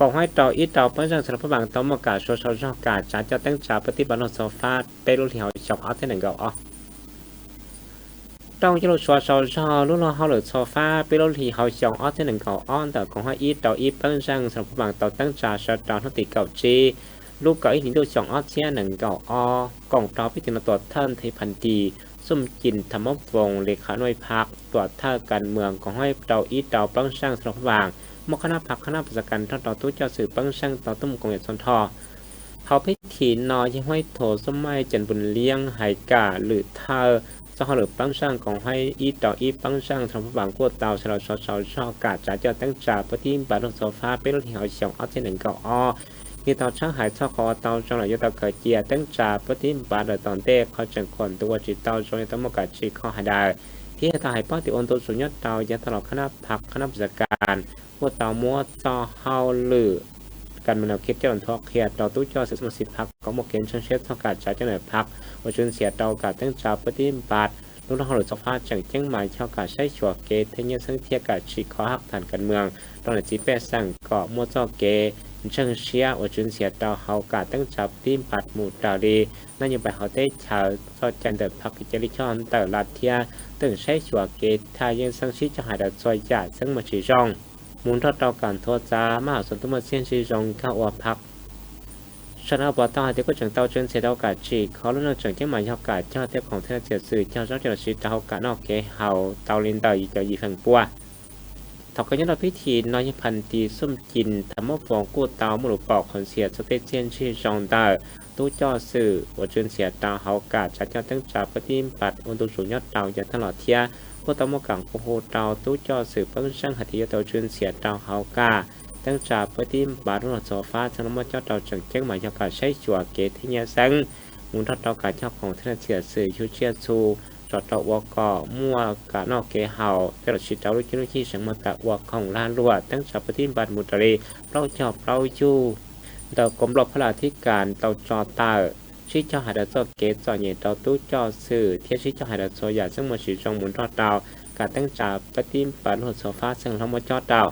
កອງຫ້ອຍເຕົາ ອາ ເຕົາ ປຶ້ງຊາງ ສະລັບພະບາງ ເຕົາ ເມື່ອກາ ຊວຊາວ ຊອກກາ ຈາເຈົ້າ ເຕັ້ງຈາ ປະຕິບັດ ໂລດໂຊຟາ ເປໂລທີ ເຮົາ ສອງ ອອສ ເທນ ໜຶ່ງ ເກົ້າ ອອ ຕ້ອງ ໂລດ ຊວຊາວ ຊອ ລູກ ໂລດ ເຮົາ ໂລດ ໂຊຟາ ເປໂລທີ ເຮົາ ສອງ ອອສ ເທນ ໜຶ່ງ ເກົ້າ ອອ ເຕີ ກອງຫ້ອຍ ອາ ເຕົາ ອາ ປຶ້ງຊາງ ສະລັບພະບາງ ເຕົາ ເຕັ້ງຈາ ຊວຊາວ ໂທຕິ ເກົ້າ ຈີ ລູກ ເກົ້າ ອີ ໜຶ່ງ ໂລດ ສອງ ອອສ ເທນ ໜຶ່ງ ເກົ້າ ອອ ກອງເຕົາ ພິຈາລະນາ ຕົວະເທິງ ໄທພັນຕີ ສຸມຈິນ ທຳມະວົງ ເລຂາໜ່ວຍພັກ ຕົວະເທິງການເມືອງ ກອງຫ້ອຍເຕົາ ອາ ເຕົາ ປຶ້ງຊາງ ສະລັບພະບາງ ໝົດຄະນະພັກ ຄະນະປະຊາການ ທ້ອນຕໍ່ ຕູ້ເຈົ້າສື່ ປຶ້ງຊາງ ຕໍ່ ຕຸ້ມກົງ ຢາຊອນ ທໍ ເຂົ້າພິທີ ນໍ ເຢຍຫ້ວຍໂທ ສົມໝາຍ ຈັນບຸນລ້ຽງ ໄຫກາ ຫຼື ທ້າວ ຊອກເຮົາ ຫຼື ປຶ້ງຊາງ ກອງຫ້ອຍ ອາ ເຕົາ ອາ ປຶ້ງຊາງ ສະລັບພະບາງ ກູ້ເຕົາ ຊາວ ຊອກກາ ຈາເຈົ້າ ເຕັ້ງຈາ ປະຕິບັດ ໂລດໂຊຟາ ເປໂລທີ ເຮົາ ສອງ ອອສ ເທນ ໜຶ່ງ ເກົ້າ ອອ ມີເຕົາ ຊາງ ຫາຍ ຊອກ ເຂົ້າ ເຕົາ ຈອງ ຫຼາຍ ໂຍ ເຕົາ ເກີດ ເຈຍ ເຕັ້ງຈາ ປະຕິບັດ ໂດຍ ຕອນເຕ ເຂົ້າ ເຈີງ ຄວນ ຕົວ ຈີ ເຕົາ ຈອງ ໂຍ ເຕົາ ໝົດກາ ຈີ ເຂົ້າ ຫາຍ ດາວ ທີ່ ເຮັດ ເຮັດ ໃຫ້ ປ້ອງ ຕິ ໂອນ ໂຕ ສູນ ຍອດ ເຕົາ ຢາ ຕະຫຼອດ ຄະນະພັກ ຄະນະປະຊາການ ໝູ່ ເຕົາ ມົວ ຊອກ ເຮົາ ຫຼື ການເມືອງ ແນວຄິດ ຈະ ດອນ ທອກ ເຄຍ ເຕົາ ຕູ້ເຈົ້າ ເສດ ສະມາຊິກ ພັກ ກອງ ໝົດ ເກນ ເຊີງ ເຊດ ຊອກ ກາ ຈາ ເຈົ້າ ໜ່ວຍ ພັກ ໂອ ສູນ ເສຍ ເຕົາ ກາ ເຕັ້ງຈາ ປະຕິບັດ ລຸງ ໂລດ ເຮົາ ໂລດ ຊອກ ຟ້າ ເຈີງ ຈຽງ ໝາຍ ຊອກ ກາ ໄຊ ຊົວ ເກ ເທ ເຍ ເຊິ່ງ ເທຍ ກາ ຈີ ຂໍ ຮັກ ຖານ ການເມືອງ ຕອນ ຈີ ແປ ສັງ ເກາະ ມົວ ຊອກ ເກ ເຊີງ ເຊຍ ໂອ ສູນ ເສຍ ເຕົາ ເຮົາ ກາ ຕັ້ງ ຈາ ປະຕິບັດ ໝູ່ ຕາ ລີ ນະໂຍບາຍ ເຮົາ ເຕ ເຊົາ ຊອກ ຈັນ ເຕີ ພັກ ກິ ຈາ ລີ ຊອນ ເຕີ ລັດ ເທຍ ຕຶງ ໄຊ ຊົວ ເກ ທາ ເຍ ເຊິ່ງ ຊີ ຈອກ ຫາຍ ດາວ ຊອຍ ຢາ ເຊິ່ງ ມາ ຊີ ຈອງ ໝູນ ທອດ ເຕົາ ການ ໂທ ຈາ ມະຫາ ຊົນ ຕຸ້ມ ມາ ຊຽນ ຊີ ຈອງ ກາ ອວ ພັກ ຊະນະ ອບ ຕ ຫາ ເຕ ໂກ ເຈີງ ເຕົາ ເຈີນ ເສຍ ເຕົາ ກາ ຈີ ຂໍ ລຸ ນ ເນ ເຈີງ ຈຽງ ໝາຍ ຊອກ ກາ ເຈົ້າ ເຕ ຂອງ ເທ ເນ ເສຍ ສື່ ເຈົ້າ ຊອກ ເຈົ້າ ລະ ຊີ ເຕົາ ເຮົາ ກາ ນອກ ເກ ເຮົາ ເຕົາ ລິນ ເຕີ ເຈົ້າ ຢີ ເຝີງ ປົວ ເຖົ້າ ກະ ຍອດ ລອດ ພິທີ ນໍ ເຢຍ ພັນຕີ ສຸມຈິນ ທຳມະວົງ ກູ້ເຕົາ ໝູ່ ລູກ ປອກ ຂອນ ເສຍ ຊອກ ເຕ ຊຽນ ຊີ ຈອງ ເຕີ ຕູ້ ເຈົ້າ ສື່ ໂອ ຈູນ ເສຍ ເຕົາ ເຮົາ ກາ ຈາ ເຈົ້າ ຕັ້ງ ຈາ ປະຕິບັດ ໂອນ ຕູ ສູນ ຍອດ ເຕົາ ຢາ ຕະຫຼອດ ເທຍ ໂຄ ເຕົາ ໝົດ ກາງ ໂຄ ໂຮ ເຕົາ ຕູ້ ເຈົ້າ ສື່ ປຶ້ງ ຊ່າງ ຫາ ທີ ໂຍ ໂຕ ຈູນ ເສຍ ເຕົາ ເຮົາ ກາ ຕັ້ງ ຈາ ປະຕິບັດ ໂລດ ໂຊຟາ ເຊິ່ງ ມາ ເຈົ້າ ເຕົາ ເຈີງ ຈຽງ ໝາຍ ຊອກ ກາ ໄຊ ຊົວ ເກ ເທ ເຍ ເຊິ່ງ ໝູນ ທອດ ເຕົາ ກາ ເຈົ້າ ຂອງ ເທ ເນ ເສຍ ສື່ ຢູ ເຊຍ ຊູ ຊອກ ເຕົາ ອວ ເກາະ ມົວ ກາ ນອກ ເກ ເຮົາ ຕະຫຼອດ ຊີ ເຕົາ ລູກ ຈີ ລູກ ຈີ ເຊິ່ງ ມາ ຕະ ອວ ຂອງ ລາ ລົວ ຕັ້ງ ຈາ ປະຕິບັດ ໝູ ຕະ ລີ ເປົ່າ ເຈົ້າ ເປົ່າ ຢູ ເຕີ ກົມ ໂລດ ພະລາ ທິການ ເຕົາ ຈອ ເຕີ ຊີ ເຈົ້າ ຫາຍ ດາວ ໂຊ ເກ ເຈົ້າ ເຍ ເຕົາ ຕູ້ ເຈົ້າ ສື່ ທຽ ຊີ ເຈົ້າ ຫາຍ ດາວ ໂຊ ຢາ ເຊິ່ງ ມາ ຊີ ຈອງ ໝູນ ທອດ ເຕົາ ກາ ຕັ້ງ ຈາ ປະຕິບັດ ໂລດ ໂຊຟາ ເຊິ່ງ ເຮົາ ມາ ເຈົ້າ ເຕົາ